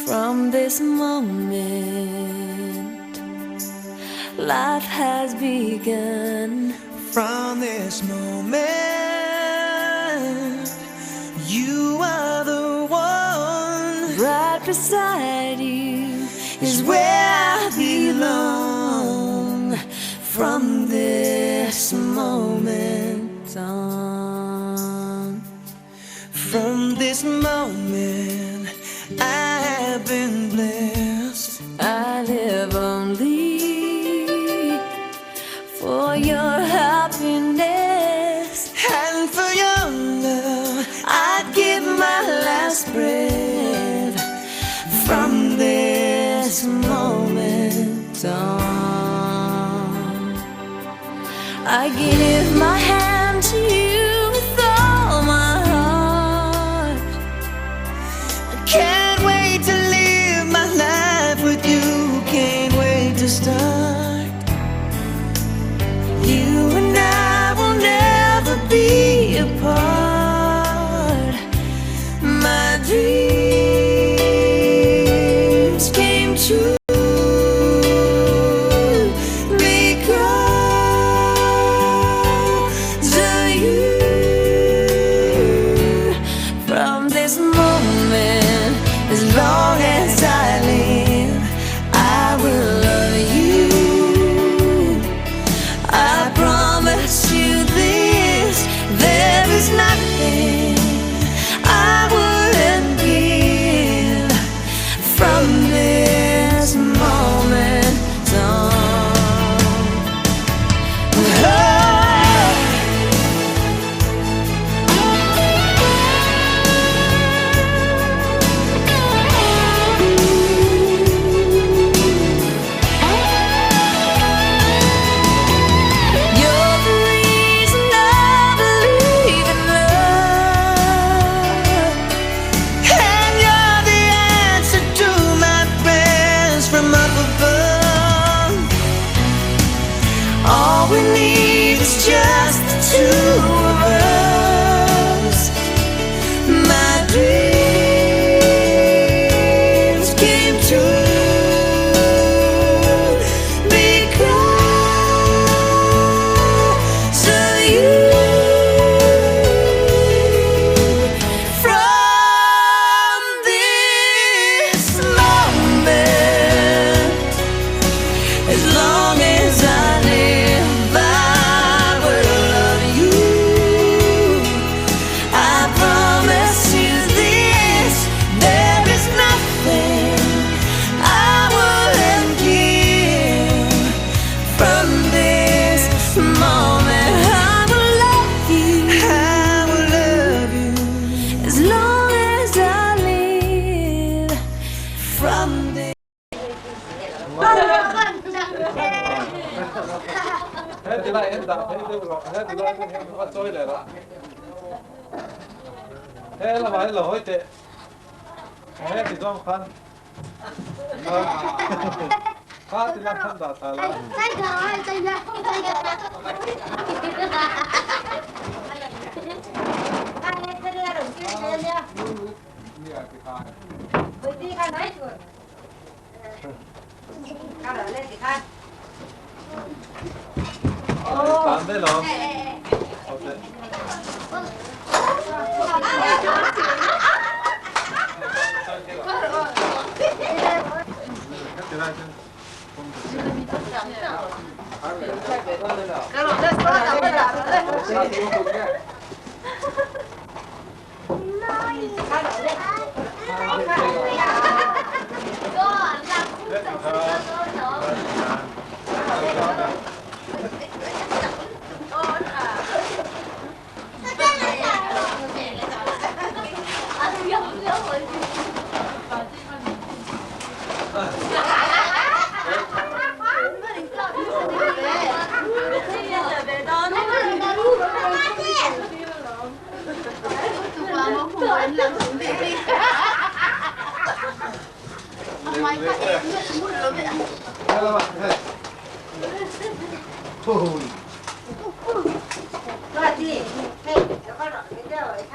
From this moment life has begun. From this moment you are the one. Right beside you is where I belong. From this moment on. From this moment I have been blessed. I live only for your happiness. And for your love I'd give my last breath. From this moment on, I give my hand to you with all my heart. I can't wait to live my life with you. Can't wait to start. You and I will never be apart. My dreams came true because of you. From this moment, as long as I live, I will love you. I promise you this, there is nothing I wouldn't give. From this moment on. Oh. You're the reason I believe in love. And you're the answer to my prayers from up above. All we need is just the two of us. My dreams came true because of you. From this moment, as long as I live, I will love you. I promise you this, there is nothing I wouldn't give. From this moment, I will love you. I will love you as long as I live. From this. 嘿，来了，嘿，这个，这个，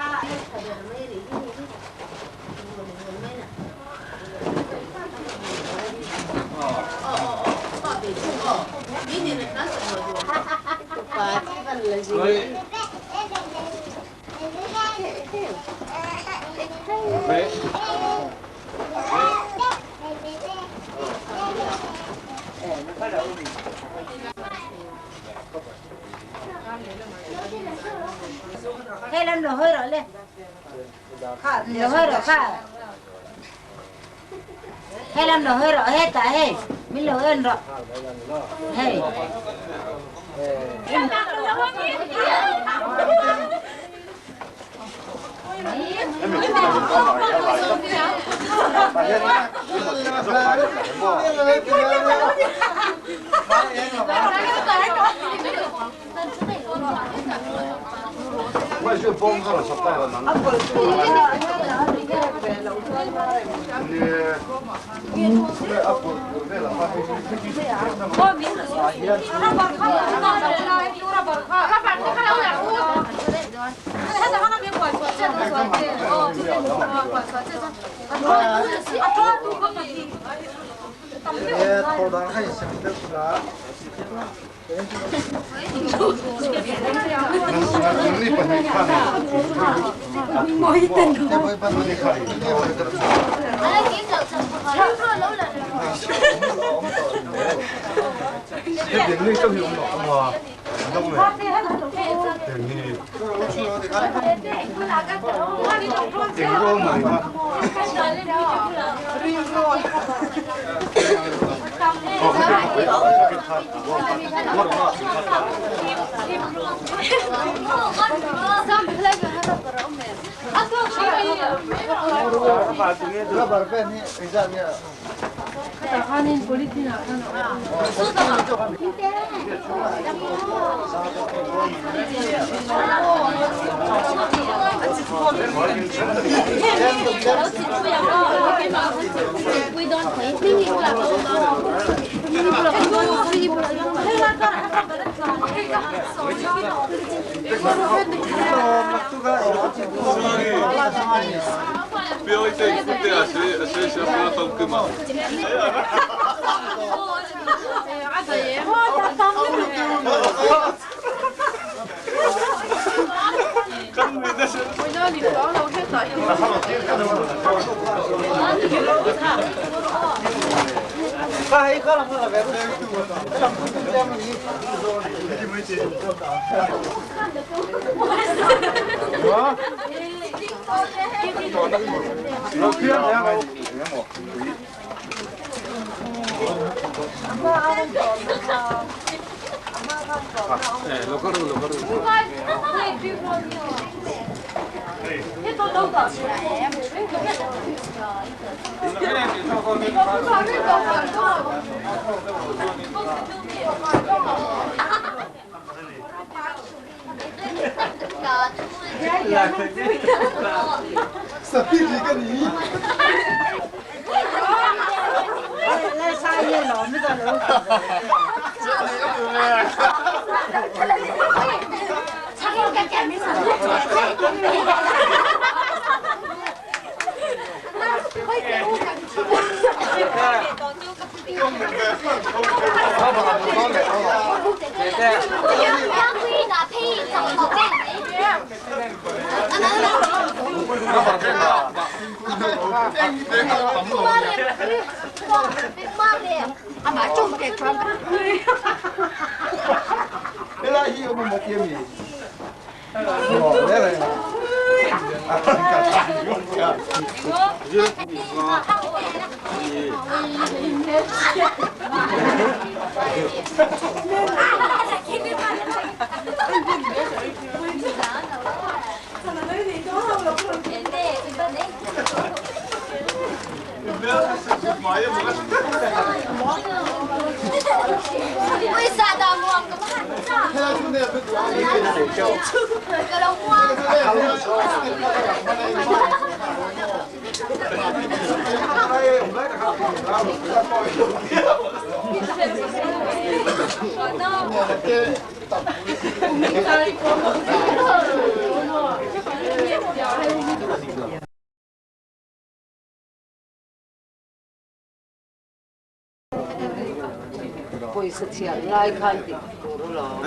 Pawisa chhiar ngai khan tih tur alawm.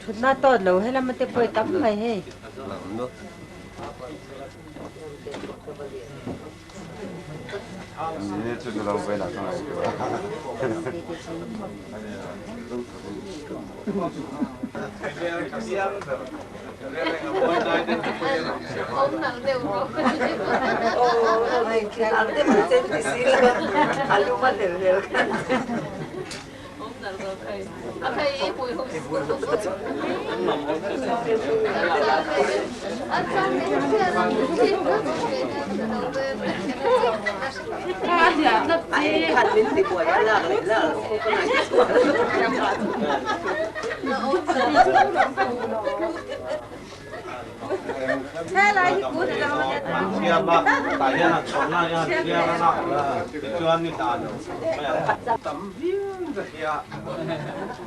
Thutna tawt lo helam te pawh i tam mai hei.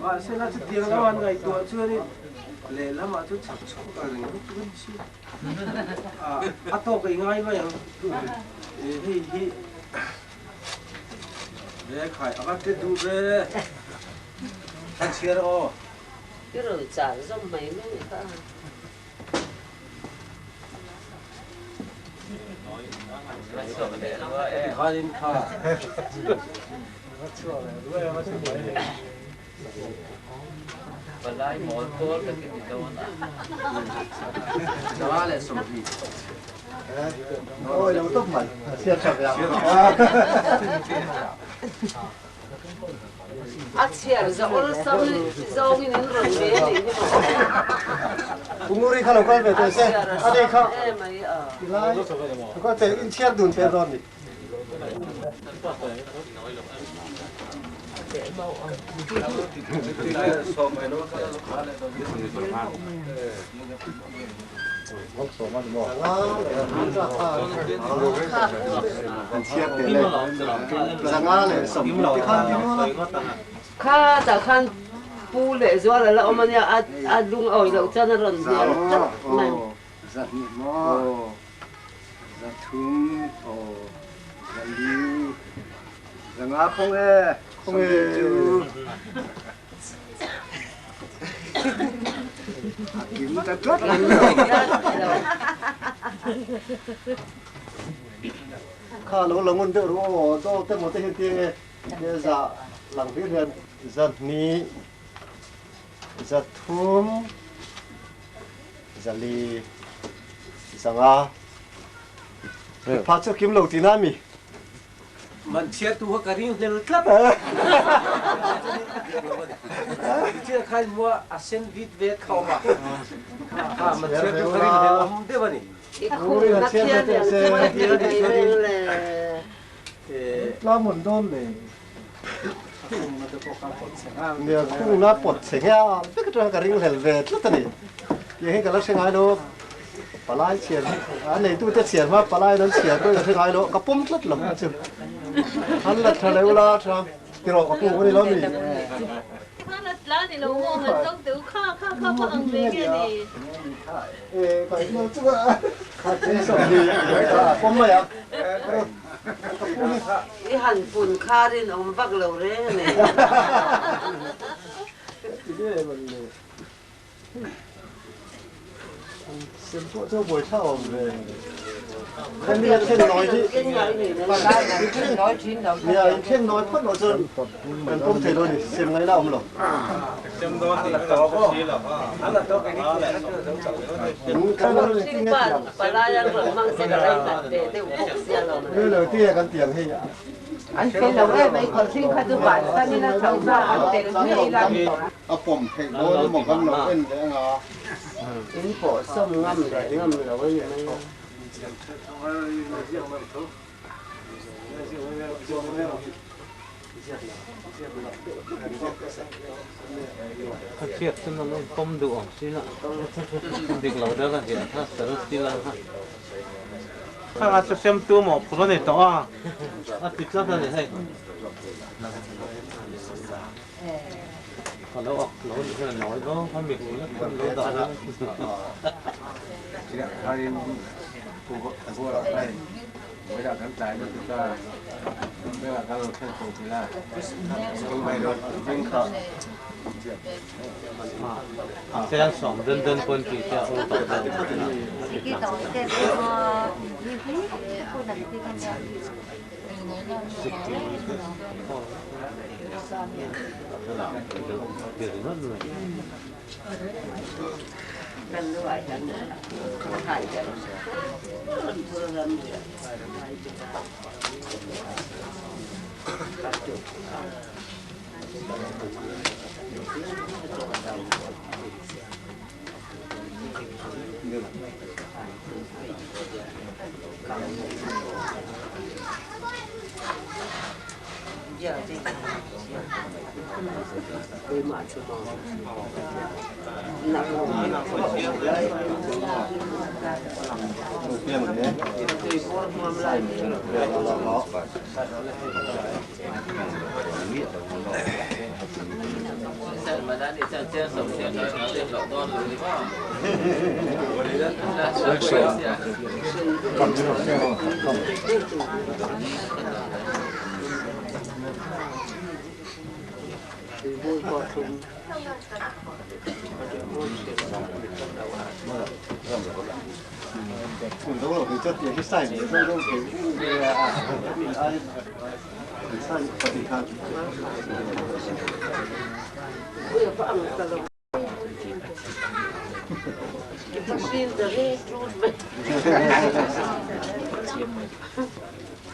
Mahsela chutiang lo an ngaihtuah chuanin lehlamah chu chhak chhuak a ring lutuk a ni si. A tawk ei ngai mai ang. Hei hi ve khai a va te duh ve. Kan chhiar aw. I rawn char zawm mai mai kha. A chhiar zawh awlsam zawngin in rawn ve a nih hi maw. Punguri kha lo kal ve teh se, a nei kha tilai lo kal teh in chhiar dun teh dawn ni. Kha tah khan pu leh zual a la awm a nia, a lung a awih loh chuan a rawn hnial tlat mai. Zahnih maw, zathum, zali, zanga khawng e, khawng e chu. A kim ta tlat lo. Kha lo la ngun deuh ru aw, chaw te maw te hian tiang e, he za lang hlir hian za hnih, za thum, za li, za nga. Pha chu kim lo ti na mi? Man chhiatu kha ka ring hlel tlat. Tichia khan mua a sen vit vet kha awm a. Kha man chhiatu ka ring hlel awm deuh a ni. I khumna khian an chuan thil mai reng le. Tlang mun dawn le. Nia khungna pawt chhe nghal vek atanga ka ring hlel ve tlat a ni. Tiang hi ka la hre ngai lo. Palai chhiar hi a neitute chhiar hma palai an chhiar pawh ka hre ngai lo. Ka pawm tlat lo chu. An la tha leh ula tha tiraw ka pu ka ni lo mi. Pawm mai a. I han pun kharin awm vak lo reng a ni. Sem pawh chu buai thla awm ve. Hemi a thlen nawi hi nia in thleng nawi phawt loh chuan kan pawm thei lo a ni, sem ngaihna a awm lo. Lo ti kan tiang hei. A pawm theih dawn emaw kan lo en leh anga. In pawh sawm ngam leh ngam lo a ni mai a. Ka hriat chu nan rawn pawm duh awm si la, dik lo deuh a ziah kha sal si la kha. Khanga chu semtu mawhphurh a ni tawh a, a ti tlat a ni hei. Ka lo ak lo nih hian a nawi dawn kha mi hu lek khan lo dah a. Cheng sawm den den pawn tih te a awl tawh dawn a ti tlang.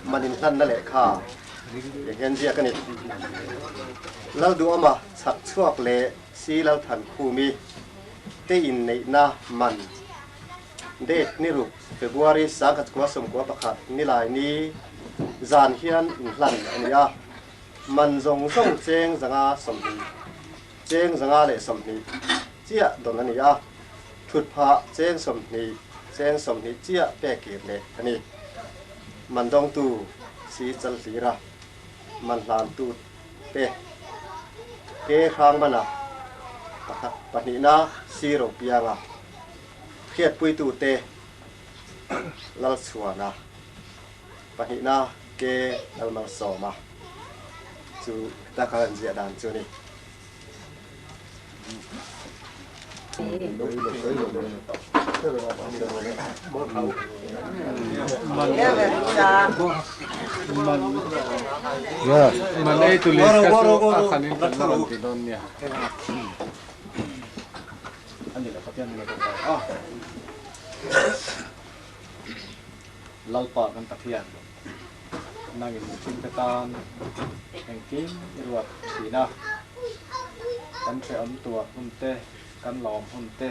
Man inhlanna lehkha eng hian ziak a ni. Lalduhawma chhak chhuak leh Si Lalthankhumi te inneihna man date ni ruk February 1911 nilai ni zan hian inhlan a ni a. Man zawng zawng cheng 120, cheng 120 chiah dawn a ni a, thutphah cheng 20, cheng 20 chiah pek kir leh a ni. Man dawngtu si chal hlir a, man hlantu te ke hrang mana pakhat pahnihna si ro pianga hriatpuitu te Lalchhuana pahnihna ke Lalmalsawma chu heta kal an ziah dan chu a ni. Lalpa kan Pathian nangin mihringte tan engkim i ruat thin a, kan hrehawm tuar hun te, kan lawm hun te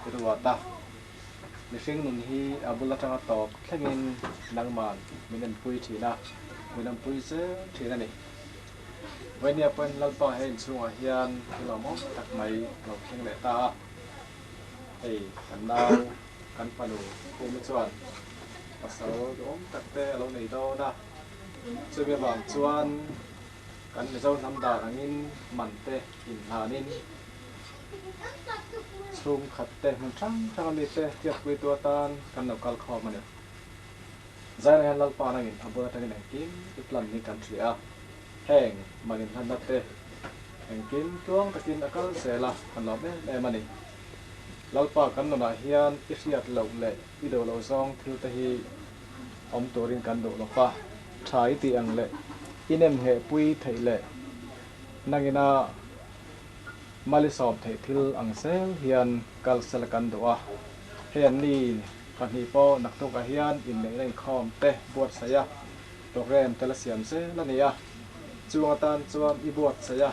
i ruat a. Mihring nun hi a bul atanga tawp thlengin nangman min enpui thin a, min awmpui zel thin a ni. Vainia pawhin Lalpa he inchhungah hian thil awmawm tak mai lo thleng leh ta a, hei kan nau kan fanu Khumi chuan pasal duhawm tak te a lo nei dawn a, chumi avang chuan kan Mizo hnam dan angin man te inhlanin chhungkhat te hmun hrang hrang a mite hriatpuitu atan kan lo kal khawm a ni. Zaina hian Lalpa nangin a bul atangin engkim i plan ni kan hria a, heng man inhlanna te engkim tluang takin a kal zel a, kan lawm em em a ni. Lalpa kan nunah hian i hriat loh leh i duh loh zawng thil te hi. awm turin kan duh lo va, tha i tih ang leh i nem ngheh pui theih leh nangina mal i sawm theih thil ang zel hian kal sela kan duh a. Hei an ni pahnih pawh naktukah hian inneihna inkhawm te buatsaih a, program te la siam zel a ni a. Chung atan chuan i buatsaih a,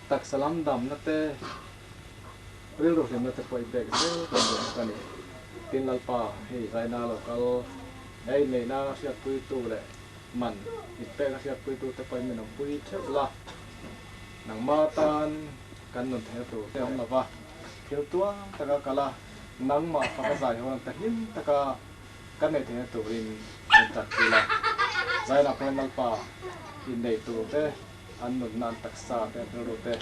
taksa lam damna te, Rilru hlimna te pawh i pek zel kan duh bawk a ni. Tin Lalpa, hei Zaina lo kal he inneihna hriatpuitu leh man inpekna hriatpuitu te pawhin min awmpui theuh la. Nangma tan kan nun theihna tur te awm lova, thil tuang taka kal a, nangmah faka zai hawn ta hlim taka kan neih theihna turin min tanpui la. Zaina pawhin Lalpa, inneih tur te, an nunna, an taksa te, an rilru te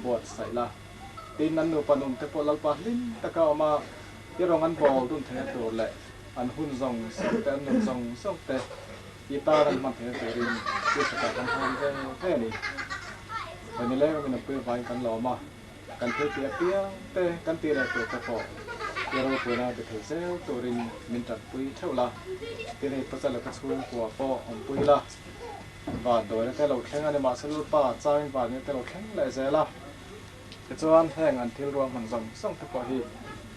buatsaih la. Tin, an nupa nun te pawh Lalpa hlim taka awm a, i rawng an bawl dun theihna tur leh an hun zawng zawng te, an nun zawng zawng te i tan an hman theihna turin Krista kan hlan ve ve a ni. Vanileng min awmpui avangin kan lawm a, kan thil tih apiang te kan tih leh tur te pawh i ropuina ti thei zel turin min tanpui theuh la. Tin, hei Pachala te chhungkua pawh awmpui la, van dawina te lo thleng a ni mahse Lalpa changin van te lo thleng leh zel a. Tichuan, heng an thil ruahman zawng zawng te pawh hi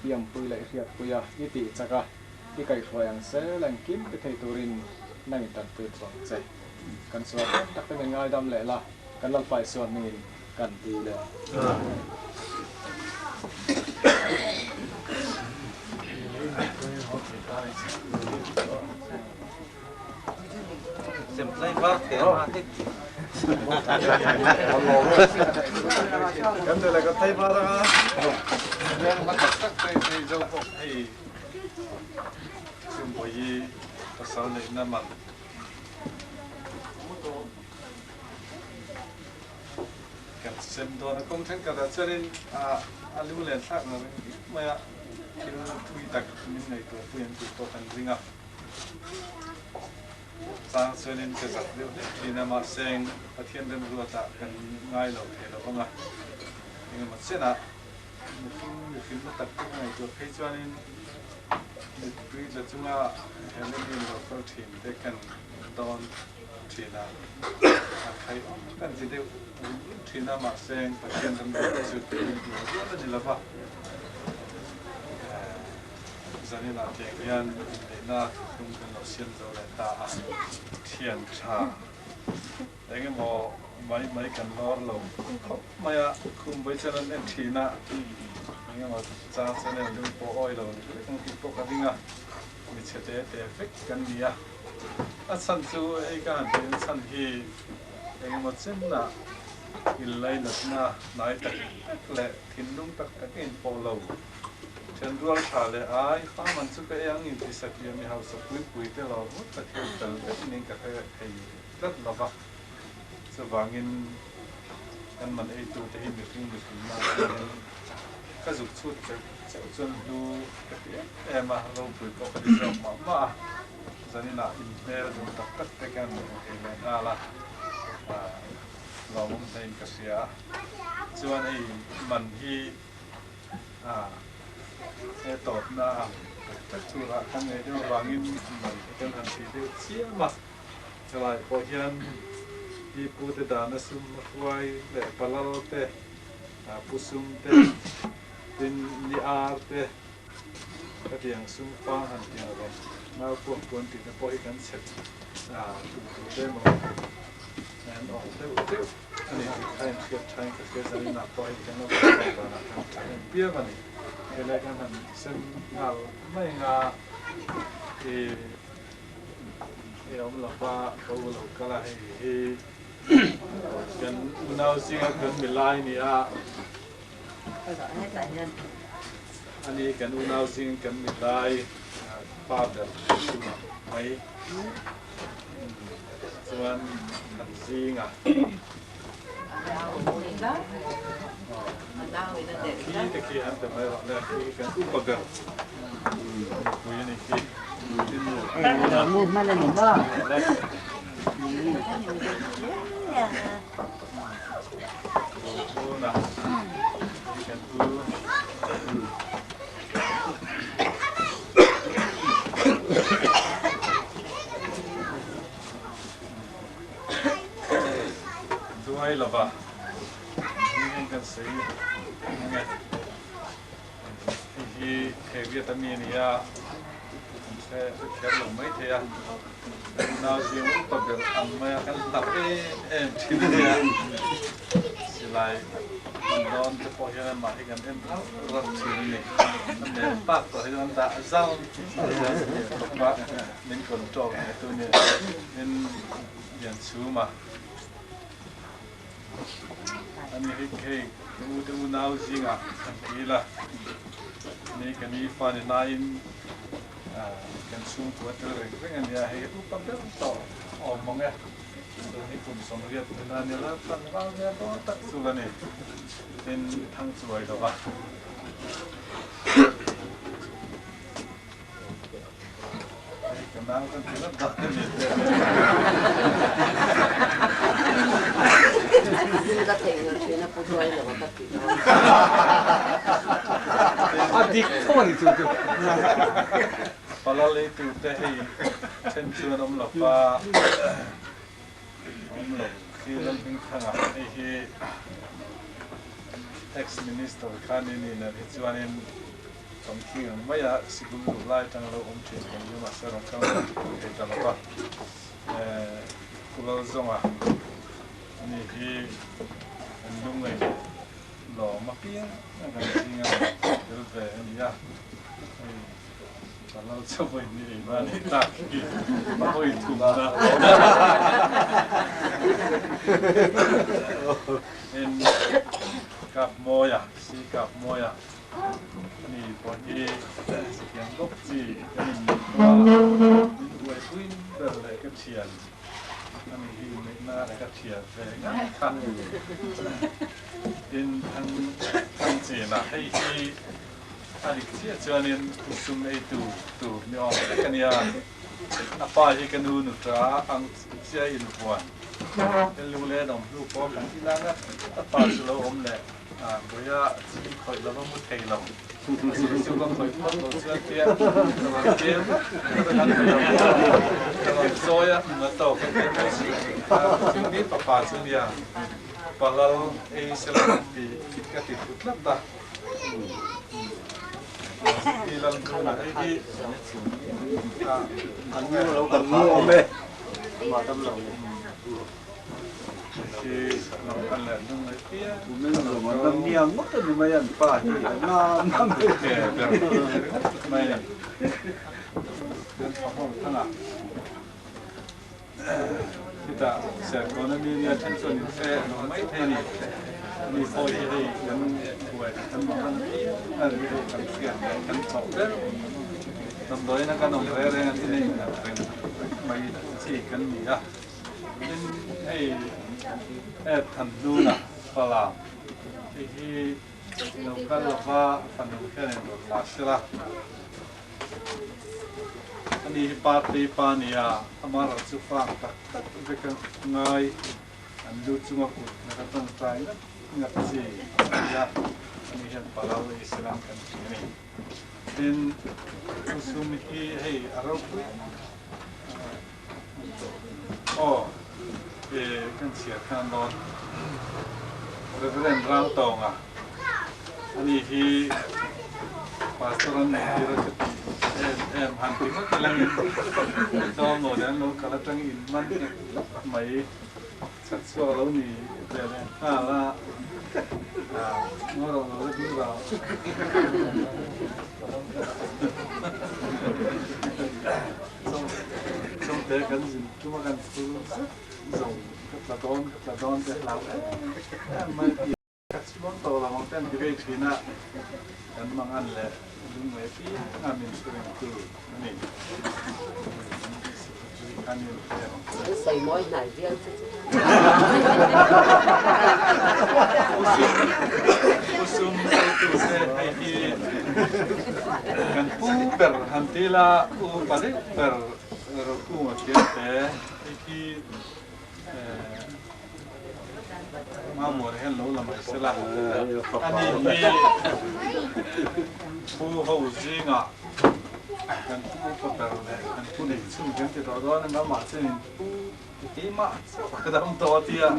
i awmpui leh i hriatpui a, i tih chak a, i kaihhruai ang zel engkim ti thei turin nang in tanpui bawk ang che. Kan sual em tak te min ngaidam leh la, kan Lalpa Isuan hmingin kan ti leh. Kan sem dawn a kawng thenkhatah chuanin a lu len thlak lo engkim mai a, thil thui tak min ngaihtuah pui an tih pawh kan ring a. Chang chuanin ka zak deuh hlek thin a, mahse Pathian remruatah kan ngai lo thei lo vang a, engemaw chenah mihring mihrinna tak tak a ngaihtuah phei chuanin mittui tla chunga Helen-i lo kal thin te kan dawn thin a, a khai awm kan ti deuh rum rum thin a, mahse Pathian remruat chu hmuh rual a ni lo va. Zaninah tiang hian inneihna thuthlung kan lo siam zo leh ta a, thian tha eng emaw mai mai kan lawr lo khawp mai a, khum vawi chuan an en thin a, eng emaw chang chuan en lung pawh awi lo ni vek ang tih pawh ka ring a, mi chhe te te vek kan ni a, a chhan chu hei ka han tih chhan hi eng emaw chenah inlainatna hnai tak tak leh thinlung tak tak a inpawh lo. Ṭhenrual ṭha leh ai farman chu ka ei ang inti satliah mi hausa pui pui te lo vut ka thil fel vek ning ka hre thei tlat lo va, chuvangin kan man eitu te hi mihring mihrinna atangin ka zuk chhut cheuh cheuh chuan hlu ka ti em em a, ropui pawh ka ti zawk mah mah a, zaninah inhmel dun tak tak te kan hmu thei leh nghal a, lawmawm hlein ka hria a, chuan hei man hi. A he tawpna ang tak tak turah kan ngaih deuh avangin man hi kan han tih deuh chiam a, helai pawh hian pi pu te dana sum hruai leh palal te, pu sum te, tin ni ar te khatiang sum fang han tiang rawn nau puak puan tih te pawh hi kan chhep duh tur te emaw an awm deuh deuh. A ni tih kha inhriat thain ka hria zaninah pawh hei kan lo kal tawh danah kan tha em piang a ni. Helai kan han sem nghal mai anga i i awm lova ka u lo kal a hei hi kan unau zinga kan milai ni a a ni kan unau zing kan milai pa ber chungah mai. Chuan an zinga khi te khi an pe mai rawh le khi kan upa ber nupui a ni khi Rona kan u Chuai lova hming kan sawi ang e. Hei hi Theriat ami a ni a, kan hre kher lo mai thei a. Unau zing upa ber ang maia kan hlauh em em thin a nia. Silai hman dawn te pawh hian amah hi kan en rauh rauh thin a ni. A hmel pak tawh hi chuan dah zal tawp a, min control hneh tu nia. Min lian chhum a. Ani hi hei ka u te unau zingah kan ti ila, ni ka ni fa ni laiin kan chhungkua tel reng reng a nia, hei upa ber tawh awm mang e, tun hi kum 80 nuna nia la tlangval nia dawn tak chu la ni, tin thang chuai lo va. Hei ka nau kan ti lat dak a ni. Ka theih ngawt thin a pu duai lo a ka ti dawn. A dik tho a ni chu chu. Pala lei tur te hei then chuan awm lo pa awm lo khi ram hming thangah hei hi ex minister kha ni ni nen hi chuanin Kan thing ang mai a, sikul luh lai atang a lo awm thin kan ni mahse rawn kal thei ta lo va. Pu Lalzawnga ani hi an lungngaih leh lawm apiang a kan zinga rawn tel ve a ni a. Hei ka lal chauh in ni ei na nih tak hi a hawi thum na. En Kapmawia, si Kapmawia. Ani pawh hi thiam bawk chi kan inneih hma min buaipui ber leh ka thian ani hi inneihna ka thian ve ngat kha. Tin, thang thang chinah hei hi a dik chiah chuanin sum eitu tur ni awm vek a nia. A pa hi ka nu nuṭa ang chiah invuan. Ka lu leh dawm hnu pawh kan ila ngat a pa chu lo awm leh. Buia chi khawih lova mu thei lo. Chu ka khawih phawt lo chuan tia ka rawn tel vat ka rawn ka rawn zawi a na tawk a tia mai si. Chu ni papa chu nia palal ei sela ti ka ti thu tlat a. Ti lal hmunah hei hi an nu lo kal phah awm e. Amah dam lo ni. Tin, hei Ed Thanhnuna Falam hei hi lo kal lova fanu hianin rawn la sela. Ani hi party pa nia, amaherawh chu fang tak tak vek a ngai, an lu chunga kut hna ka tawngtai ngat ngat chi a ni a, ani hian palau ei selang kan ti a ni. Tin, chu sum hi hei a ropui. Aw, e kan chhiar khan dawn. Reverend Raltawnga, ani hi Pastor an nei tir a ka ti em em han ti ngawt ilangin tlawm lo leh an lo kal atang in man nghet tlat mai chak chhuak lo ni ve leh nghal a, ngaw rawh lo la ding rau. Chawngte kan zin tum a kan phur zet zo ka tla dawn ka tla dawn te hlau em em mai ti ka chuang tawh lo ang te an ti vei thin a kan mangan leh lungmei piang a min hruain tu a ni. Sawi mawi hnai viau chu chu. Usum eitu te hei hi kan pu ber han ti ila u pali ber Rokunga thiam te hei khi Mamawr hian lo la mai sela ani hi pu ho zingah kan pu upa ber leh kan pu nei chhung kan ti tawh dawn a mahse pu. Keimah chauh ka dam tawh a tia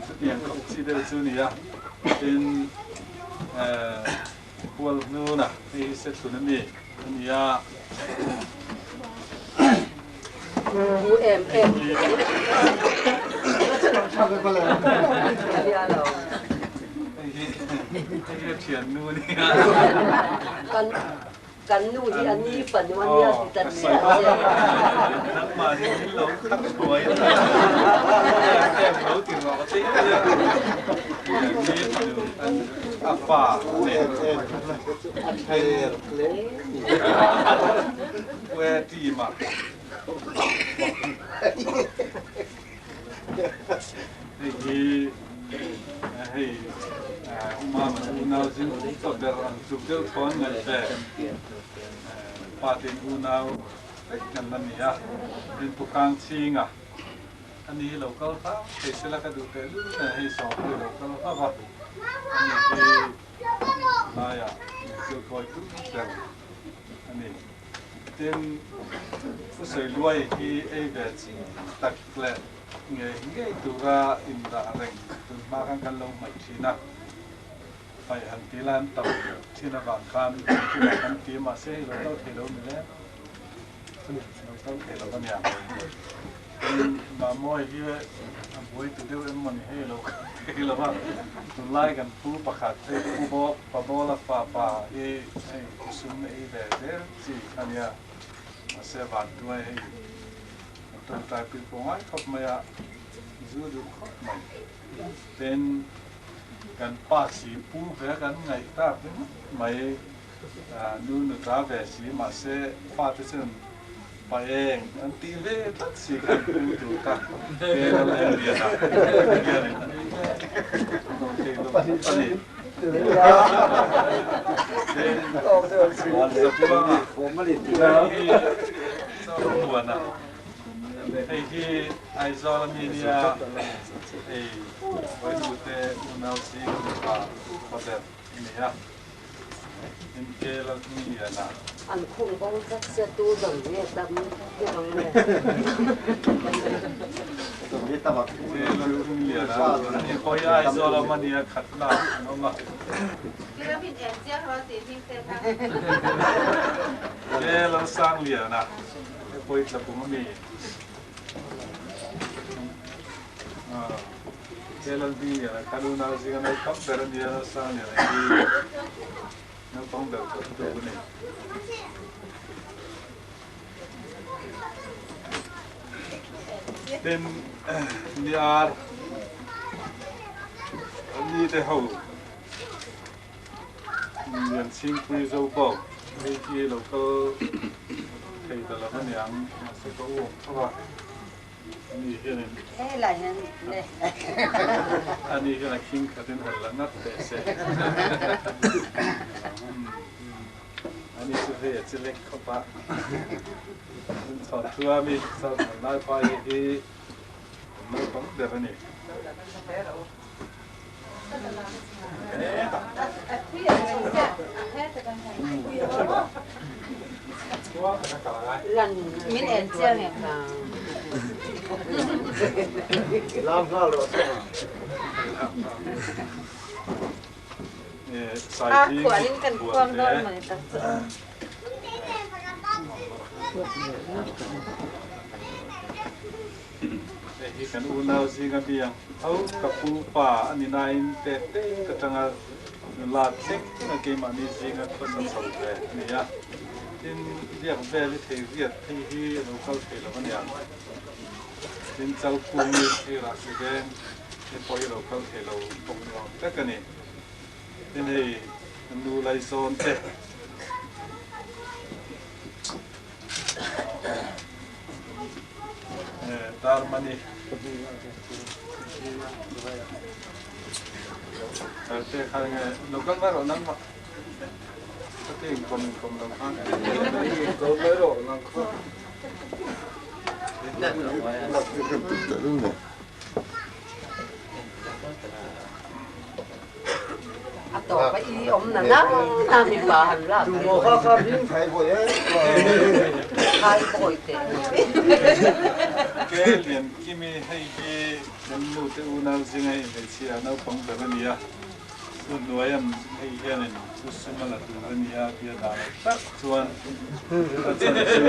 chutiang khawp chi deuh chu a ni a. Tin, Hual hnuna hei hi Sethlun a mi a ni a. Hei hi hei hi a thiannu a ni a. Kan nu hi a ni fanu a nia ti ta chiah che. Nangmah hi min lo khak thuai a em lo ti rawh che nia. Ni fanu a fa nen a ther hle. Pue team ah. Hei hi hei Umama chu unau zing upa ber ang tluk deuh thawn ngaih ve pa te in unau vek kan la ni a, tin Pu Kang Chhinga ani hi lo kal hlau thei sela ka duh teh lul nen hei Sawngpui lo kal hlau a, ani hi laiah min kilkawi tum ber a ni. Tin thusawi luai hi ei ve chi tak leh ngei ngei tura indah reng tun hma khan kan lo hmaih thin a, hmaih han ti la an tam thin avang khan thil ah kan ti a, mahse hei lo kal thei lo ni le, lo kal thei lo a nia. Tin, Mamawi hi a buai tu deuh em mawni hei lo kal thei lo a, tunlai kan pu pakhat hei Pu Pabawla fapa hi hei thusum ei ve zel chi a nia, mahse vantuai hei Kan tawngtai pui pawh ngai khawp mai a, zu duh khawp mai. Tin, kan pa si pu ve kan ngaih tak ringawt mai, nu nuta ve si, mahse fate chuan pa eng an tih ve tlat si khan pu tur kha te ram en lian ah hian in ei ve lo thei lo a ni. Tin, Zapuanga Chawlhmuana, Hei hi Aizawl ami nia, hei Vainute unau zing mipa upa ber a ni a, MK Lalhmingliana. An khum bo tlat sia tu dang nge tam deuh ang le. MK Lalhmingliana, Ani pawh hi Aizawl awm a nia, Khatla an awm a. He Lalsangliana he pawi tla bung ami he Lalhmingliana kha unau zinga naupang ber a nia Lalsangliana hi naupang ber tawh tu a ni. Tin niar ni te ho Lianchhingpui zo bawk hei hi lo kal thei ta lo aniang mahse ka u awm tho a ani hianin ani hian a khing khatin han la ngat teh se ani chu hei a chi lek khawp a tin chhawn thu a mi chuan lai pa hi naupang ber a ni. Min en chiang em? A khualin kan khuang dawn mawni tak chu. Hei hi kan unau zinga mi ang tho, ka pu pa a ni nain te te ka tanga nula thleng thleng a keimahni zinga khawsa chho ve a ni a. Tin, biak vel i thei riat phei hi a lo kal thei lo a niang. Tin, Chalkung i hei rahsi veng te pawh hi a lo kal thei lo bawk ni awm tak a ni. Tin, hei nu laizawn te. Darmani Tarte kha nge local mai rawh nang mah ka ti in kom in kom lo khan Local mai rawh nang kha. A tawp a i awm na na na mi pa han lak. Tu maw kha kha ring thai bawi e. Thai bawi te. Ke Liankimi hei hi kan nu te unau zinga hei hmeichhia naupang ber a ni a, chu hnuaian hei hianin chu sum a la tur a ni a tia dah loh tak chuan a chan chu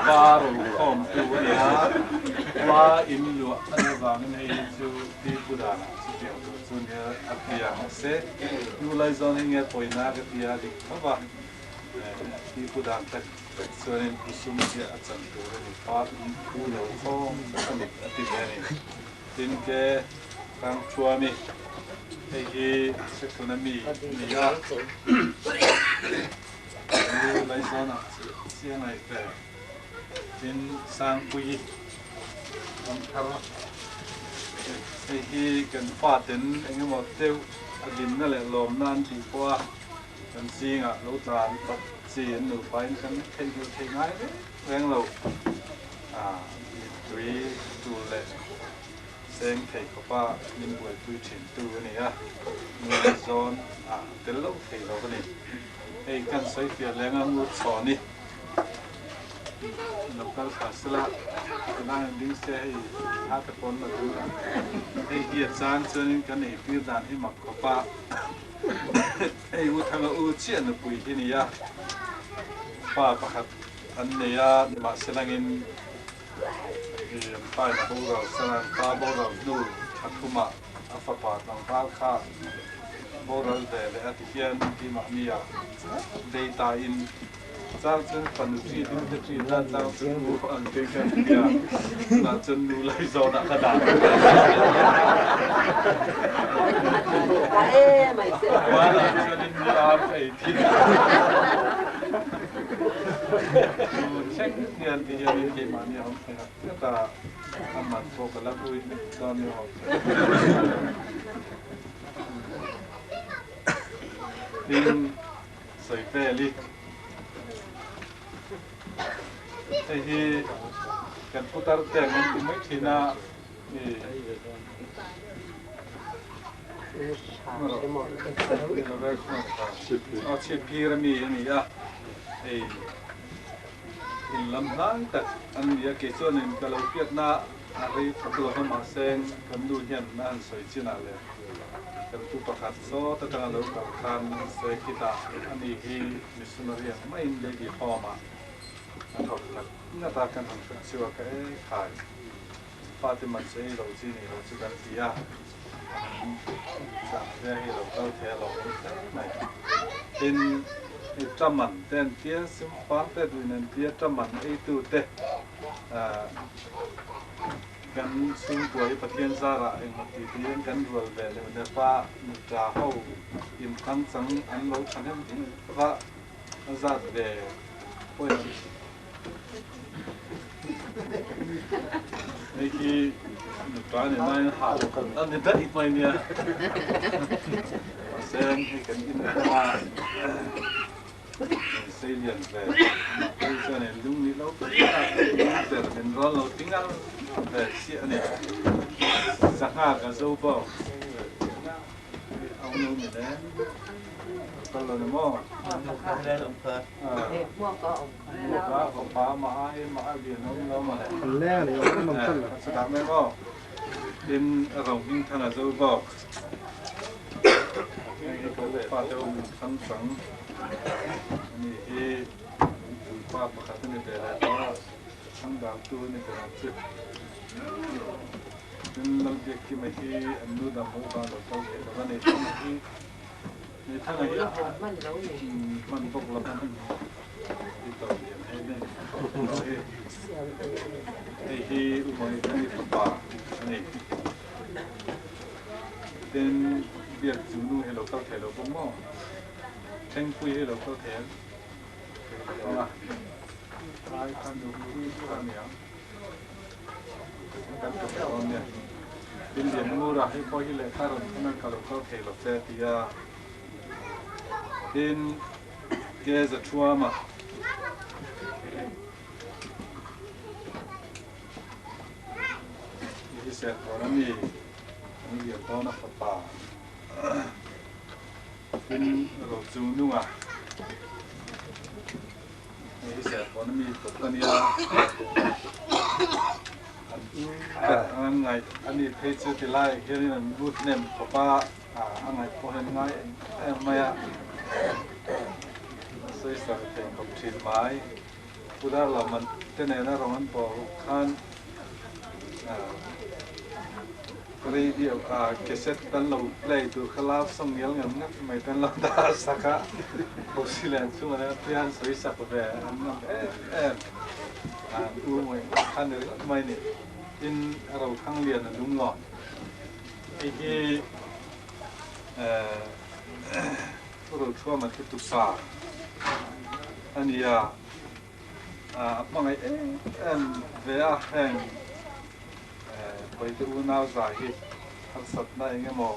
pa rokhawmtu a ni a, pa in luah a nih avangin hei hi chu pi pu danah chutiang tur chu nia a tia mahse nu laizawn hi nge pawina ka tia dik tho va. Pi pu dan tak tak chuanin pu sum chiah a chan tur a ni, pa pu lo khawm tak a ni a ti ve a ni. Tin ke Kang Thuami, hei hi Sekhuna mi a ni a, nu Laizawnah chiah chiah ngaih ve. Tin Sangpuii Ramthar, hei hi kan faten engemaw deuh a hlimna leh lawmna an tih pawh a, Kan zingah lo tlan tawp chi an nupain kan theihnghilh thei ngai reng reng lo. Mittui tul leh seng thei khawpa min buaipui thintu a ni a, nui zawn a tel lo thei lo a ni. Hei kan sawi fiah leng a ngut chhawn i lo kal thla sela, tunah hian ding se hei thla te pawn la duh a, hei hi a chang chuanin kan eitir dan hi mak khawpa. Hei U Thanga U chiah nupui hi ni a, pa pakhat an nei a, nimahselangin an pa in a boral san a, an pa boral hnu thla thumah a fapa tlangval kha boral ve leh a tihian keimahni ah data in Chang chuan fanu ṭi ding te ṭi ta chang chuan u ang te kan tia tunah chuan nu lai zawnah ka dah Vanah chuanin mi ar ka ei thin Nu thleng hian ti hianin keimahni a awm thei a tlat a, a man pawh ka la ui mek dawn ni awm. Tin. Sawi vel i. Hei hi kan putar te ang an ti mai thin a i. Aw chhipphir ami a ni a, hei in lam hnai tak an ni a, kei chuanin ka lo hriatna a rei thawk lo va mahse kan nu hian a han sawi chinah leh. Kan pu pakhat sawt atanga lo kal khan circuit ah ani hi missionary ang maiin baby home ah a thawk tak ngat a, kan han hrilh chhuak a, e khai fate man chu ei lo chi ni lo chu kan ti a, zan ve hi lo kal thei a lawm awm hle mai. Tin, hei taman te an tia, simfang te duhin an tia, taman eitu te ah. Kan chhungkua hi Pathian zarah engmaw ti tiin kan rual ve leh nepa nuta ho inthlang chang an lo thahnem viau va, a zat ve pawhin an Hei hi nuta ni nain ha a ni daih mai nia. Mahse hei kan inkhawm a. Sei lian ve mahni chuan in lung nih lo tak a lung ber min rawn lo ti ngal ve chiah a ni. Sangha ka zo bawk au no ni le kal lo ni maw hmuak a pa mah ai mah a lian awm lo maw le chutah mai maw tin a ro hming thang a zo bawk. Hei hi ka upa deuh min thlang chang a ni hi puipa pakhat a ni ve leh tawh a, thlang dangtu a ni ve ang chu. Tin Lalbiakkima hi an nu dang ho vang lo kal thei lo va, Neithanga hi Neithanga hi hman bawk lo va ni tawh lian hei ni hei hi U Mawitani fapa a ni. Tin, biak chu nu hi lo kal thei lo bawk maw? Thlengpui hi lo kal thei ang a, tlai kha nu pui kha a ni ang. Kan pe thei dawn nia. Tin, Lianngura hei pawh hi lehkha rawn thawn a, ka lo kal thei lo che a ti a. Tin, ke za thuam a. Hi Serkawn a mi an lian dawn a fapa tin ro chu nunga hei hi Serkawn a mi tawp a nia. An u ber ang an ngaih a ni phei chu ti laiah hianin an lut hnem khawp a, a ngaih pawh hian ngai em em mai a, a sawi sak thei khawp thin mai. Pu Darlawman te nena rawng an bawr ruk khan radio cassette kan lo play tur kha love song ngial ngam ngap mai te an lo dah sak a, Hosilen chungah nen phei han sawi sak ve an ngam em em. An u ngawih ngawih kha ni ringawt mai ni. Tin, Rothang lian a lung lo. Hei hi Pu Rothuama te tupa a ni a, a hmangaih em em ve a, heng Paite unau za hi harsatna eng emaw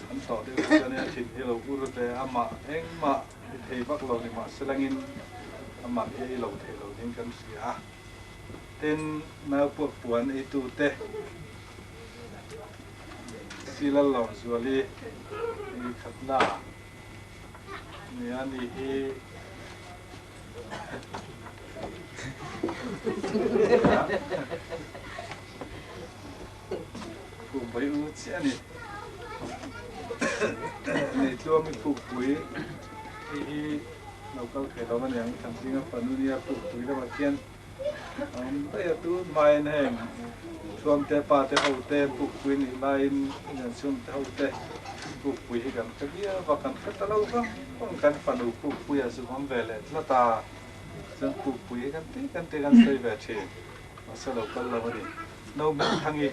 an tawh deuh chu chuan a thin hi lo ur ve a, amah engmah i thei vak lo ni mahselangin amah hi ei lo thei lo ding kan hria a. Tin, naupuak puan eitute Silal Lawmzuali i khatna nia ni hi. Pukpui u chiah a ni. Neitluang i pukpui hei hi lo kal thei lo aniang Thanzinga fanu nia pukpui lamah khian a awm daih a, tun hmain heng Thuamte pa te ho te pukpui nih laiin Lianchhung te ho te pukpui hi kan hre viau a, kan hre ta lo vang vang kan fanu pukpui a zuk awm ve leh tlat a, chuan pukpui hi kan ti kan ti kan sawi ve thin. Mahse lo kal lo a ni. No hming thangi.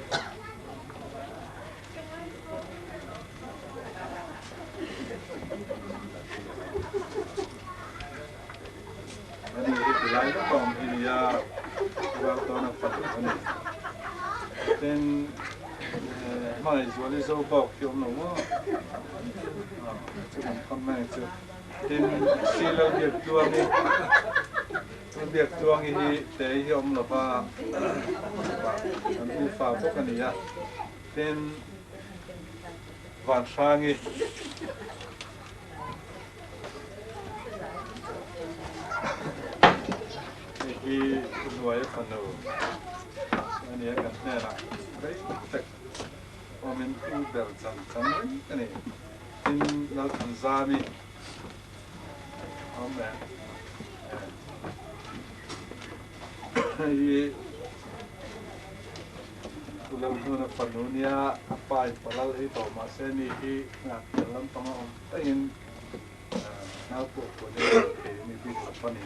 Ani hi tilai vek a awm hi nia ral tawn a fanu a ni. Tin hmangaihzuali zo bawk hi awm lo maw? Chu kan comment chu. Tin Silalbiaktluangi. Chu Biaktluangi hi te hi awm lova kan ufa bawk a ni a, tin Vanhrangi hei hi Hnuaia fanu a ni a, kan hnenah rei tak awmin u ber chan chan reng a ni. Tin Lalthanzami Awm e. Hei hi Lalhnuna fanu nia a pa in palal hi tawh mahse ni hi ngahpian lampang a awm daihin nau pawh puan in a thei a ni bik lo a ni.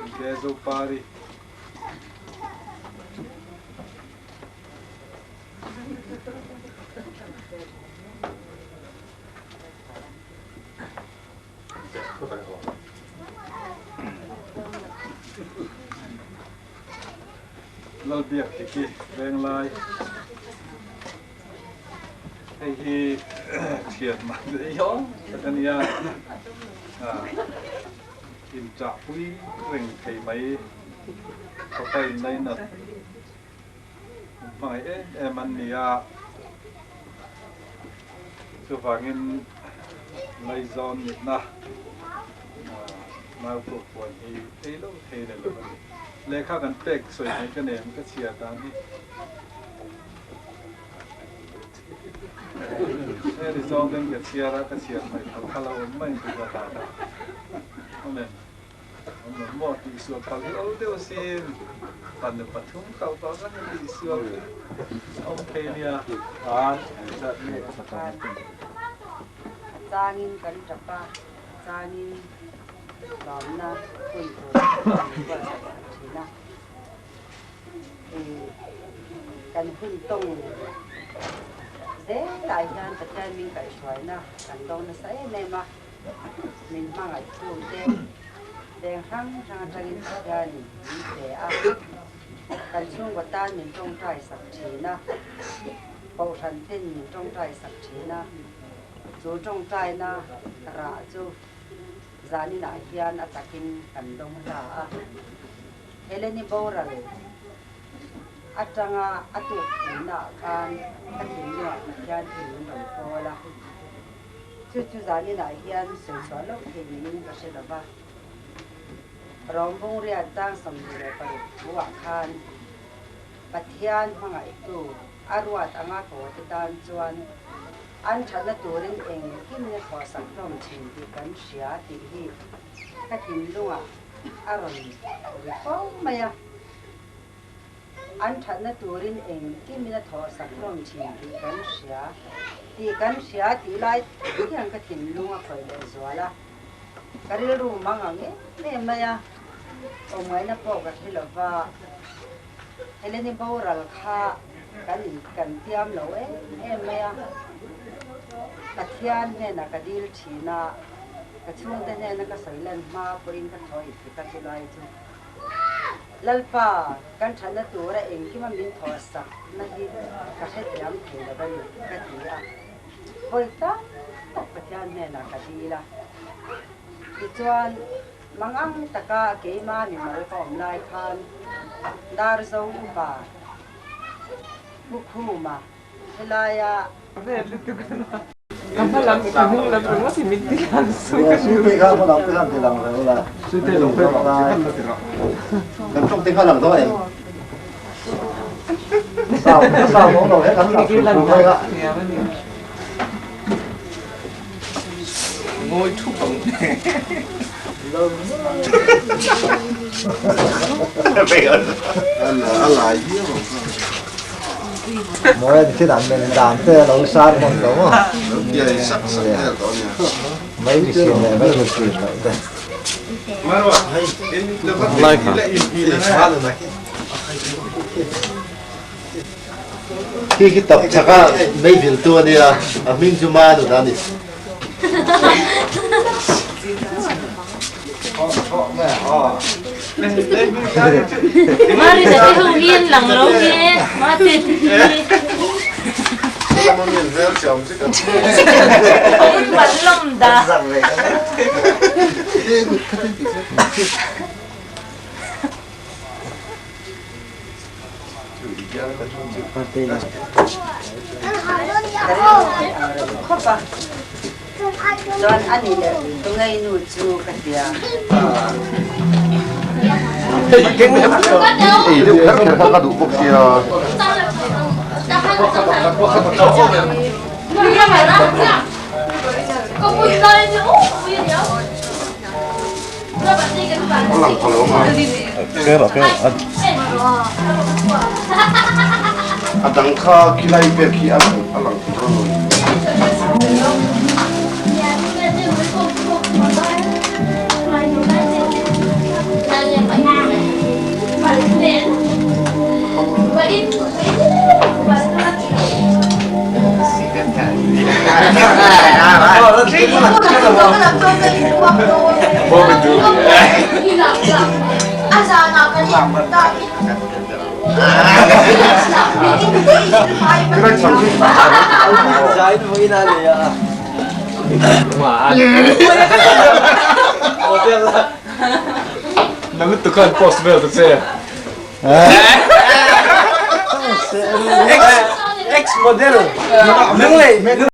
Engke Zopari. Lalbiak Diki Venglai hei hi thian mah daih awm tak a nia inchahpui reng thei mai khawpa inlainat hmangaih em em an ni a, chuvangin laizawn nihna nau pawh puan hi ei lo thei leh lo a ni. Lehkha kan pek sawi mai ka nem ka chhiar dan hi. Heri zawng ten ka chhiar a, ka chhiar mai phal kha lo awm mai chu ka hlau a. Amen. Maw tihsual phal hi awl deuh asin. Fanu pathum kal tawh zan in tihsual hi a awm thei nia. A changin kan tap a, a changin lawmna hun tur kan buatsaih sak thin a. Kan hun tawng zelah hian Pathian min kaihhruaina kan dawng nasa em em a. Min hmangaihtute veng hrang hrang atangin Pathianin min pe a, kan chhungkaw tan min tawngtai sak thin a, Kohhran ten min tawngtai sak thin a, chu tawngtaina rah chu zaninah hian a takin kan dawng ta a. Heleni boral atanga a tuk puinaah khan ka thinlungah Pathian thil min rawn kawl a. Chu chu zaninah hian sawi chhuah loh thei niin ka hre lo va. Rawng Bungriat chang 26 thuah khan Pathian hmangaihtu a ruat anga kawte tan chuan an thatna turin engkim in a thawhsak hlawm thin tih kan hria tih hi ka thinlungah a rawn ri fo mai a. An thatna turin engkim in a thawhsak hlawm thin tih kan hria tih kan hria tih lai tak hian ka thinlung a khawih leh zual a. Ka rilru mang ang em em mai a, awmngaihna pawh ka hre lo va, Heleni boral kha kan in kan tiam lo em em mai a, Pathian hnenah ka dil thin a, ka chhungte hnena ka sawi lan hma pawhin ka thaw i fik a chulai chu Lalpa kan thatna tura engkima min thawhsak na hi ka hrethiam thei lo a ni ka ti a. Hawi tak tak Pathian hnenah ka dil a. Tichuan, mangang taka keima mimal ka awm lai khan Darzo upa Pu Khuma helaia Khi khi tap chaka mei vil tu ania a hming chu ma nu ta ni. Mari te ho hian lang lo nge ma te Van lom da. Ka rilru theih ang reng khawp a, chuan a ni leh tungei nu chu ka tia. A dang kha khilai vel khi a lang a lang thei dawn lo ni. Ex model Lunglei.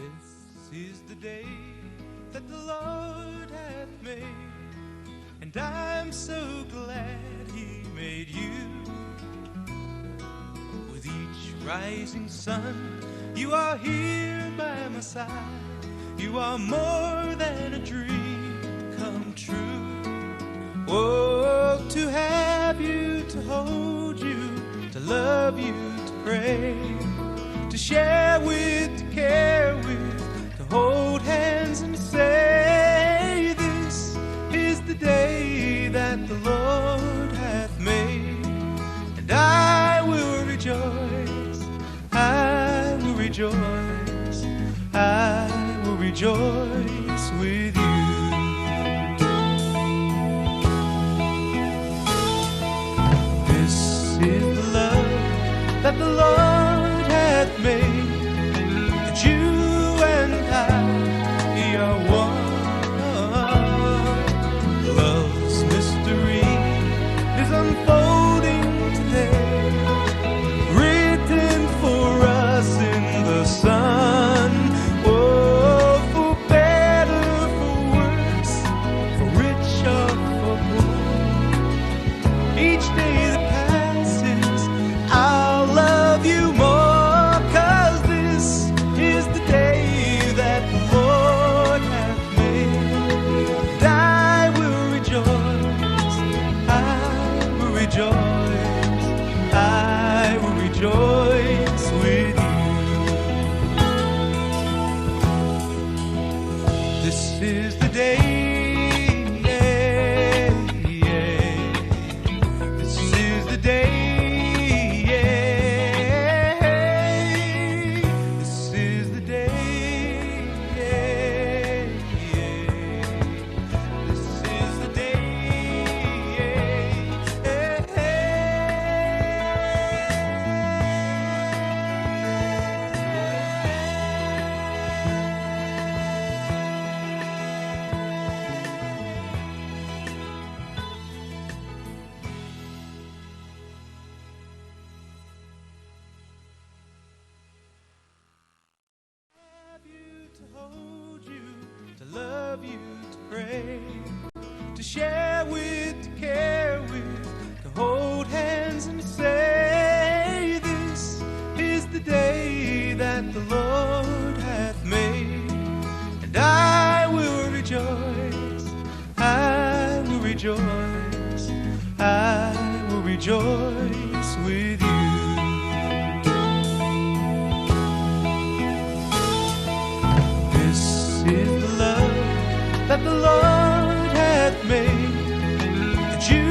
This is the day that the Lord hath made, and I'm so glad he made you. With each rising sun, you are here by my side. You are more than a dream come true. Oh, to have you, to hold you, to love you, to pray, to share with, to care with, to hold hands and to say, This is the day that the Lord hath made, and I will rejoice, I will rejoice, I will rejoice with you. This is the love that the Lord hath made, that you and I be are one. Love's mystery is unfolding today, written for us in the sun. Oh, for better, for worse, for rich or for poor. Each day that passes, I'll love you more, 'cause this is the day that the Lord hath made. And I will rejoice, I will rejoice, I will rejoice with you. This is the day. This is the day. This is the day. This is the day. To hold you, to love you, to pray, to share with, to care with, to hold hands and to say, This is the day that the Lord hath made, and I will rejoice, I will rejoice, I will rejoice with you. This is the love that the Lord hath made, that you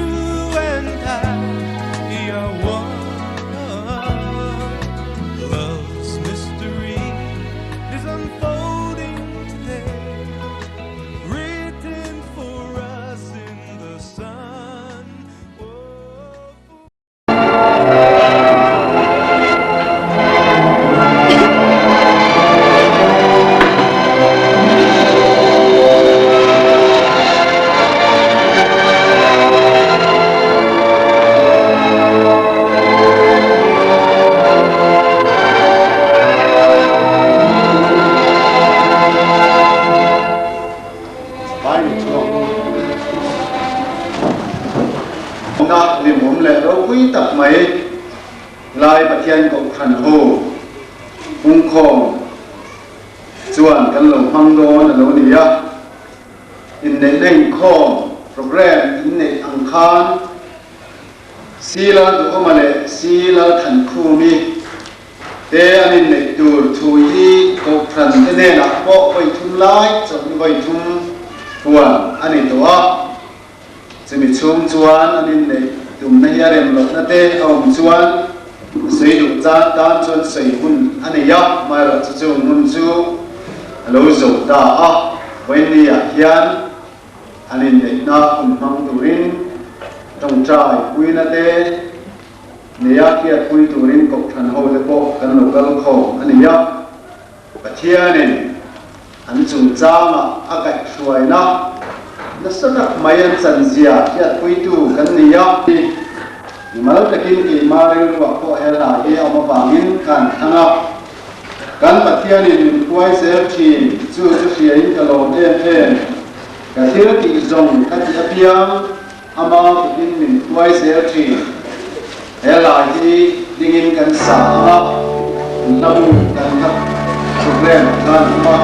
and I be are one. Love's mystery is unfolding today, written for us in the sun. Na hlimawm leh ropui tak mai lai Pathian Kohhran ho pungkhawm chuan kan lo hmang dawn a lo ni a. Inneihna inkhawm programme inneih ang khan Si Lalduhawma leh Si Lalthankhumi te an inneih tur thu hi Kohhran te hnenah pawh vawi thum lai chawlhni vawi thum huan a ni tawh a. Chumi chhung chuan an inneih tumna hi a rem lohna te a awm chuan a sawi duh tan tan chuan sawi hun a nei a, amaherawhchu chung hun chu a lo zo ta a, vawiinni-ah hian an inneihna hun hmang turin tawngtai puina te neia hriatpui turin kohhran ho te pawh kan lo kal khawm a ni a, Pathianin an chungchangah a kaihhruaina nasa tak mai an chanzia hriatpuitu kan ni a. Mimal takin keimah rilruah pawh he hla hi a awm avangin ka han thlang a. Kan Pathianin min hruai zel thin, chu chu hriain ka lawm em em. Ka thil tih zawng ka ti apiang, ama kutin min hruai zel thin. He lai hi dingin kan sa ang a, hlabu kan kha program khan awm a.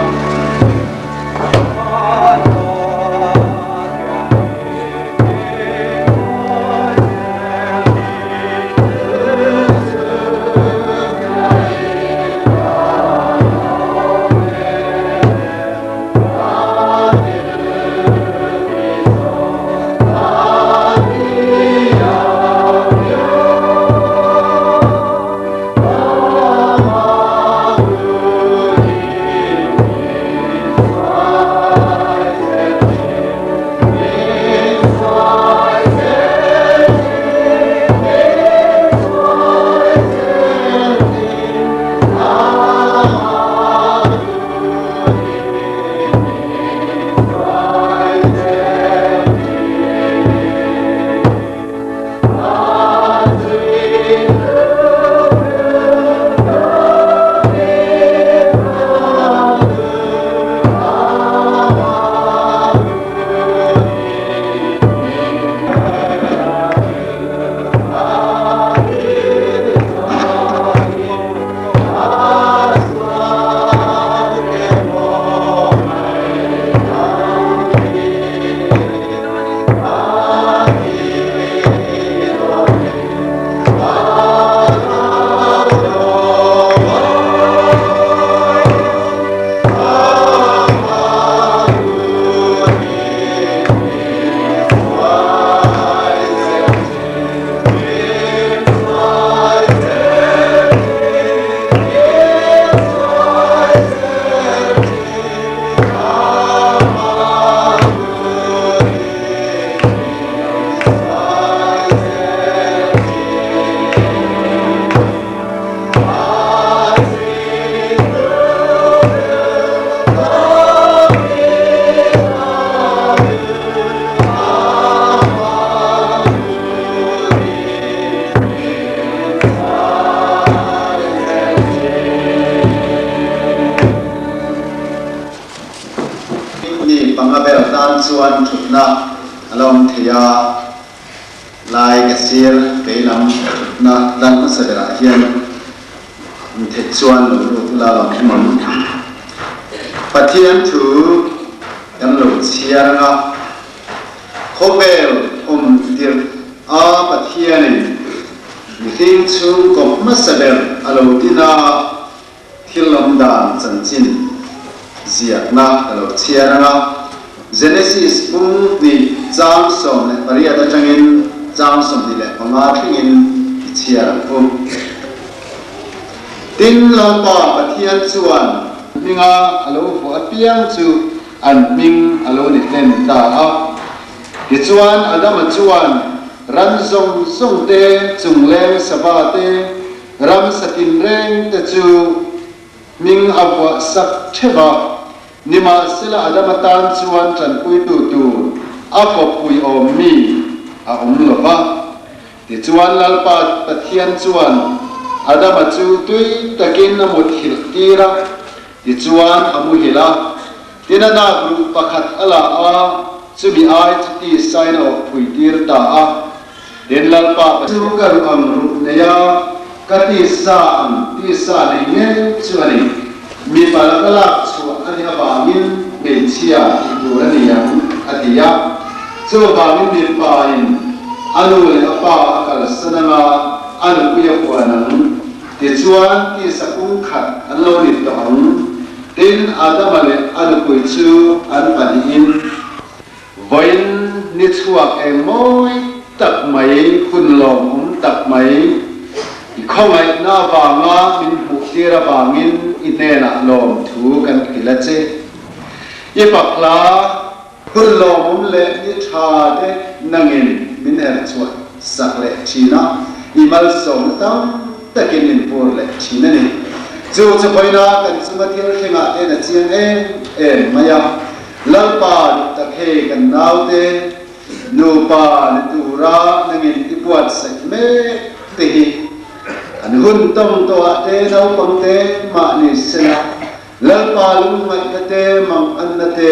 Mi panga ber tan chuan thutna a la awm thei a, lai ka sir keilam thutna tlang hmasa berah hian intheih chuan lo lut ula lo awm ang. Pathian thu kan lo chhiar ang a, Khawvel awm tirh a Pathianin mihring chhungkaw hmasa ber a lo din a, thil awm dan chanchin ziakna ka lo chhiar ang a. Genesis bung hnih chang 18 atangin chang 25 thlengin i chhiar ang u. Tin, Lalpa Pathian chuan hminga a lo vuah apiang chu An hming a lo ni hlen ta a. Tichuan Adama chuan ran zawng zawng te, chungleng sava te, ramsa tinreng te chu hming a vuah sak theuh a. Nimahsela Adama tan chuan tanpuitu tur a kawppui awm mi a awm lo va. Tichuan Lalpa Pathian chuan Adama chu tui takin a muthilh tir a. Tichuan a muhil a, tin a nak ruh pakhat a la a, chumi ai chu tisain a awk phui tir ta a. Tin Lalpa Pathian chu ka ruh ang ruh nei a, ka tisa ang tisa nei ngei chu a ni. Mipa laka lak chhuah a nih avangin hmeichhia tih tur a ni ang, a ti a. Chuvangin mipain a nu leh a pa a kalsan anga a nupui a huan ang. Tichuan, tisa kung khat an lo ni tawh ang. Tin, Adama leh a nupui chu an pahnihin vawiin ni chhuak eng mawi tak mai, hun lawmawm tak mai, i khawngaihna avanga min hmuhtir avangin i hnenah lawmthu kan hrilh a che. I pakhla hun lawmawm leh ni tha te nangin min her chhuah sak leh thin a, i malsawmna tam takin min pur leh thin a ni. Chu chu vawiina kan chunga thil thlengah ten a chiang em em mai a, Lalpa duh tak hei kan naute nupa ni tura nangin i buatsaih mek te hi. An hun tawng tawhah te naupang te mah ni sela, Lalpa lungngaihna te manganna te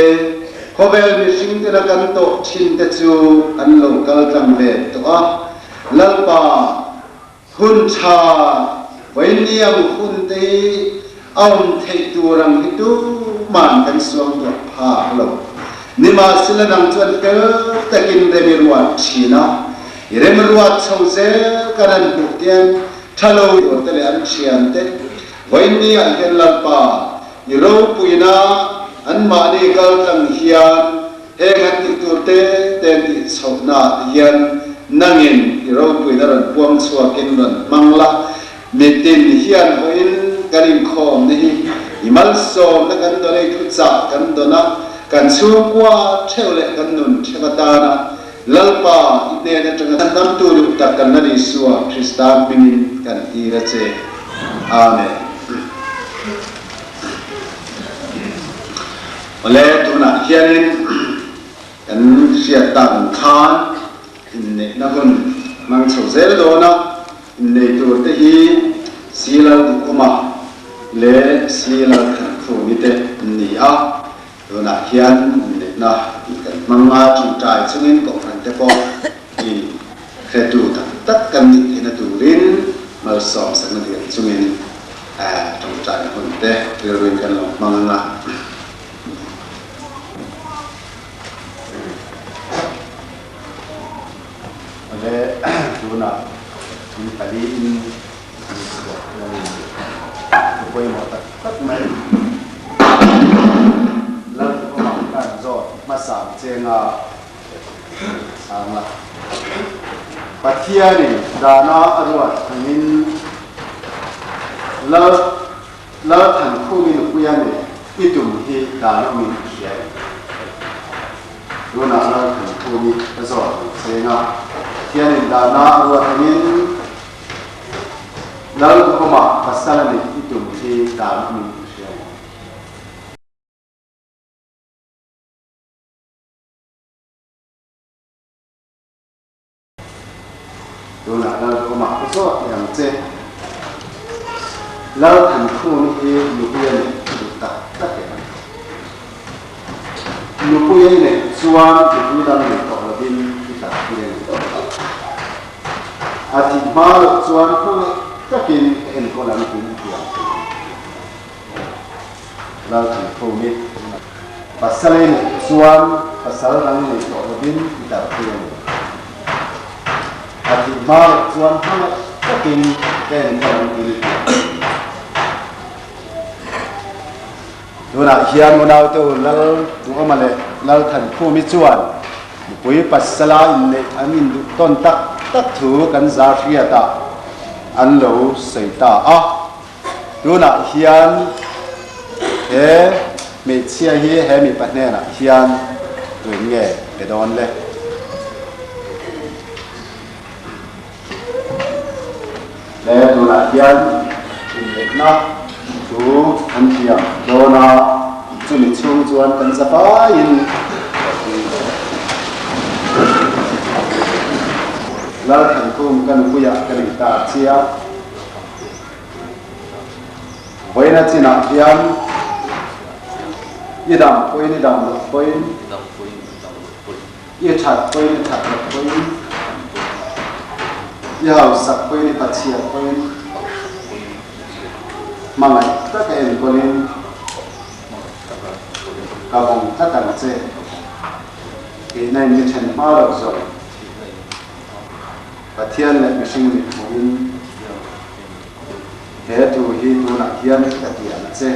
khawvel mihring tena kan tawh thin te chu an lo kal tlang ve tawh a. Lalpa hun tha vawiiniang hun te hi a awm theih tur ang hi tuman kan suangtuah phak lo. Nimahsela nang chuan fel takin rem i ruat thin a, i rem ruat chho zel kan an hmuh tian tha lo tur te leh an thian te Vawiinni ah hian Lalpa i ropuina anmahni kaltlang hian heng an tih tur te te an tih chhohna ah te hian nangin i ropuina rawn puang chhuakin rawn hmang la, mitin hian vawiin kan inkhawmna hi i malsawmna kan dawn a, i thuchah kan dawn a, kan chhungkua theuh leh kan nun theuh atana Lalpa i hnen atanga chhandamtu duh tak kan Lal Isua Krista hmingin kan tir a che. Amen. Awle, tunah hianin kan hriat tak ang khan inneihna hun hmang chho zel dawn a, innei tur te hi Silal Duhawma leh Silal Thankhumi te an ni a. Tunah hian inneihna tih kan hmang a, ṭawngṭai chungin kohhran te pawh i hretu tak tak kan nih theihna turin malsawm sakna dil chungin ṭawngṭaina hun te rilruin kan lo hmang ang a. Awle, tunah thil paliin an chhuah chuanin thu pawimawh tak tak mai Lalduhawma khan zawt hmasa ang chenga chhang a. Pathianin dana a ruat angin Lal Lalthankhumi nupuia nei i tum hi dan awmin i hria em? Tunah Lalthankhumi ka zawt ang chenga Pathianin dana a ruat angin Lalduhawma pasal a nih i tum hi dan awmin i hria em? Tunah Lalduhawma ka zawt leh ang che. Lalthankhumi hi nupui a neih i duh tak tak em? Nupui a i neih chuan nupui dang nei tawh lovin i tanpui a ni. A thih hma loh chuan hmangaih takin ka enkawl ang tiin a tiang thei ang. Lalthankhumi pasal a i neih chuan pasal dang nei tawh lovin i tanpui a ni. A thih hma loh chuan hmangaih takin ka enkawl ang tiin i tiang thei ang. Tunah hian unaute u Lal Duhawma leh Lal Thankhumi chuan mipui pasala inneih an induh tawn tak tak thu kan zar hriatah an lo sawi ta a. Tunah hian he hmeichhia hi he mipa hnenah hian tuin nge pe dawn le? He tunah hian inneihna thu an thiam dawn a, chumi chhung chuan kan zafaiin Lalthankhum ka nupuiah ka nei ta chiah. Vawiina chinah hian i dam pawhin i dam loh pawhin, I that pawhin i that loh pawhin, i hausak pawhin i pachhiat pawhin, hmangaih taka enkawlin ka vawng tlat ang che. Tihna in mi then hma loh zawng Pathian leh mihring mithmuhin he thu hi tunah hian ka ti ang che.